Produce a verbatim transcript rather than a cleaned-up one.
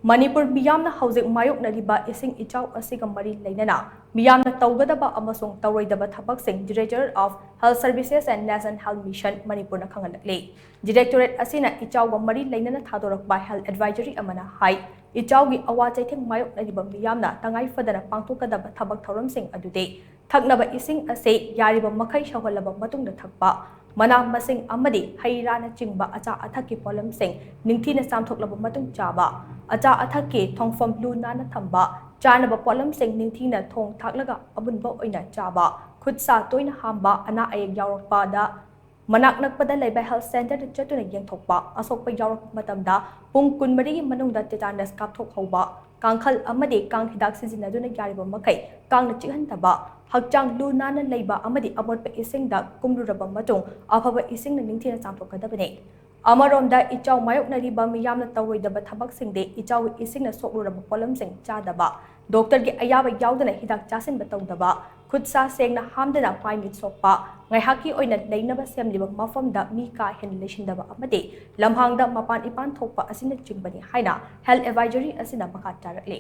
ꯃꯅꯤꯄꯨꯔ ꯃꯤꯌꯥꯝꯅ ꯍꯧꯖꯤꯛ ꯃꯥꯌꯣꯛꯅꯔꯤꯕ ꯏꯁꯤꯡ ꯏꯆꯥꯎ ꯑꯁꯤꯒ ꯃꯔꯤ ꯂꯩꯅꯅ ꯃꯤꯌꯥꯝꯅ ꯇꯧꯒꯗꯕ ꯑꯃꯁꯨꯡ ꯇꯧꯔꯣꯏꯗꯕ ꯊꯕꯛꯁꯤꯡ Directorate of Health Services and National Health Mission ꯃꯅꯤꯄꯨꯔꯅ ꯈꯪꯍꯜꯂꯛꯂꯤ꯫ Directorate ꯑꯁꯤꯅ ꯏꯆꯥꯎꯒ ꯃꯔꯤ ꯂꯩꯅꯅ ꯊꯥꯗꯣꯔꯛꯄ Health Advisory ꯑꯃꯅ ꯍꯥꯏ, ꯏꯆꯥꯎꯒꯤ ꯑꯋꯥ ꯆꯩꯊꯦꯡ ꯃꯥꯌꯣꯛꯅꯔꯤꯕ ꯃꯤꯌꯥꯝꯅ ꯇꯉꯥꯏ ꯐꯗꯅ ꯄꯥꯡꯊꯣꯛꯀꯗꯕ ꯊꯕꯛ ꯊꯧꯔꯝꯁꯤꯡ ꯑꯗꯨꯗꯤ ꯊꯛꯅꯕ ꯏꯁꯤꯡ ꯑꯁꯤ ꯌꯥꯔꯤꯕ ꯃꯈꯩ ꯁꯧꯍꯜꯂꯕ ꯃꯇꯨꯡꯗ ꯊꯛꯄ, ꯃꯅꯥ ꯃꯁꯤꯡ ꯑꯃꯗꯤ ꯍꯩ ꯔꯥꯅꯆꯤꯡꯕ ꯑꯆꯥ ꯑꯊꯛꯀꯤ ꯄꯣꯠꯂꯝꯁꯤꯡ ꯅꯤꯡꯊꯤꯅ ꯆꯥꯝꯊꯣꯛꯂꯕ ꯃꯇꯨꯡ ꯆꯥꯕ, ꯑꯆꯥ ꯑꯊꯛꯀꯤ ꯊꯣꯡꯐꯝ ꯂꯨ ꯅꯥꯟꯅ ꯊꯝꯕ, ꯆꯥꯅꯕ ꯄꯣꯠꯂꯝꯁꯤꯡ ꯅꯤꯡꯊꯤꯅ ꯊꯣꯡ ꯊꯥꯛꯂꯒ ꯑꯃꯨꯟꯕ ꯑꯣꯏꯅ ꯆꯥꯕ, ꯈꯨꯠ ꯁꯥ ꯇꯣꯏꯅ ꯍꯥꯝꯕ, ꯑꯅꯥ ꯑꯌꯦꯛ ꯌꯥꯎꯔꯛꯄꯗ ꯃꯅꯥꯛ ꯅꯛꯄꯗ ꯂꯩꯕ health centreꯗ ꯆꯠꯇꯨꯅ ꯌꯦꯡꯊꯣꯛꯄ, ꯑꯁꯣꯛꯄ ꯌꯥꯎꯔꯛꯄ ꯃꯇꯝꯗ ꯄꯨꯡ ꯀꯨꯟꯃꯔꯤꯒꯤ ꯃꯅꯨꯡꯗ tetanus ꯀꯥꯞꯊꯣꯛꯍꯧꯕ, ꯀꯥꯡꯈꯜ ꯑꯃꯗꯤ ꯀꯥꯡ ꯍꯤꯗꯥꯛ ꯁꯤꯖꯤꯟꯅꯗꯨꯅ ꯌꯥꯔꯤꯕ ꯃꯈꯩ ꯀꯥꯡꯅ ꯆꯤꯛꯍꯟꯗꯕ, ꯍꯛꯆꯥꯡ ꯂꯨ ꯅꯥꯟꯅ ꯂꯩꯕ ꯑꯃꯗꯤ ꯑꯃꯣꯠꯄ ꯏꯁꯤꯡꯗ ꯀꯨꯝꯂꯨꯔꯕ ꯃꯇꯨꯡ ꯑꯐꯕ ꯏꯁꯤꯡꯅ ꯅꯤꯡꯊꯤꯅ ꯆꯥꯝꯊꯣꯛꯀꯗꯕꯅꯤ꯫ ꯑꯃꯔꯣꯝꯗ ꯏꯆꯥꯎ ꯃꯥꯌꯣꯛꯅꯔꯤꯕ ꯃꯤꯌꯥꯝꯅ ꯇꯧꯔꯣꯏꯗꯕ ꯊꯕꯛꯁꯤꯡꯗꯤ ꯏꯆꯥꯎꯒꯤ ꯏꯁꯤꯡꯅ ꯁꯣꯛꯂꯨꯔꯕ ꯄꯣꯠꯂꯝꯁꯤꯡ ꯆꯥꯗꯕ, doctorꯒꯤ ꯑꯌꯥꯕ ꯌꯥꯎꯗꯅ ꯍꯤꯗꯥꯛ ꯆꯥꯁꯤꯟꯕ ꯇꯧꯗꯕ, ꯈꯨꯠ ꯁꯥ ꯁꯦꯡꯅ ꯍꯥꯝꯗꯅ ꯃꯥꯏ ꯃꯤꯠ ꯁꯣꯛꯄ, ꯉꯥꯏꯍꯥꯛꯀꯤ ꯑꯣꯏꯅ ꯂꯩꯅꯕ ꯁꯦꯝꯂꯤꯕ ꯃꯐꯝꯗ ꯃꯤ ꯀꯥ ꯍꯦꯟꯅ ꯂꯩꯁꯤꯟꯗꯕ ꯑꯃꯗꯤ ꯂꯝꯍꯥꯡꯗ ꯃꯄꯥꯟ ꯏꯄꯥꯟ ꯊꯣꯛꯄ ꯑꯁꯤꯅꯆꯤꯡꯕꯅꯤ ꯍꯥꯏꯅ Health Advisory ꯑꯁꯤꯅ ꯃꯈꯥ ꯇꯥꯔꯛꯂꯤ꯫